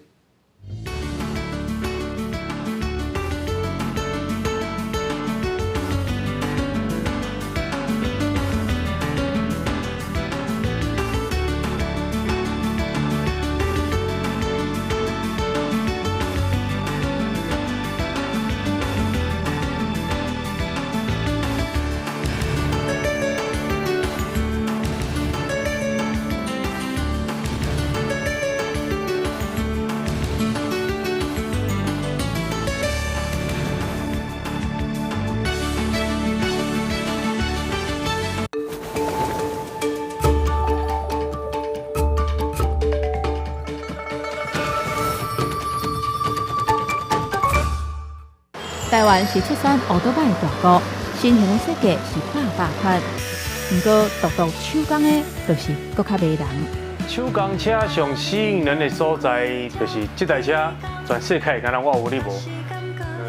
台灣是出產烏多擺的大國，新型的設計是百百款，毋過獨獨手工的，就是閣較迷人。手工車上吸引人的所在，就是這台車全世界敢若我有你無。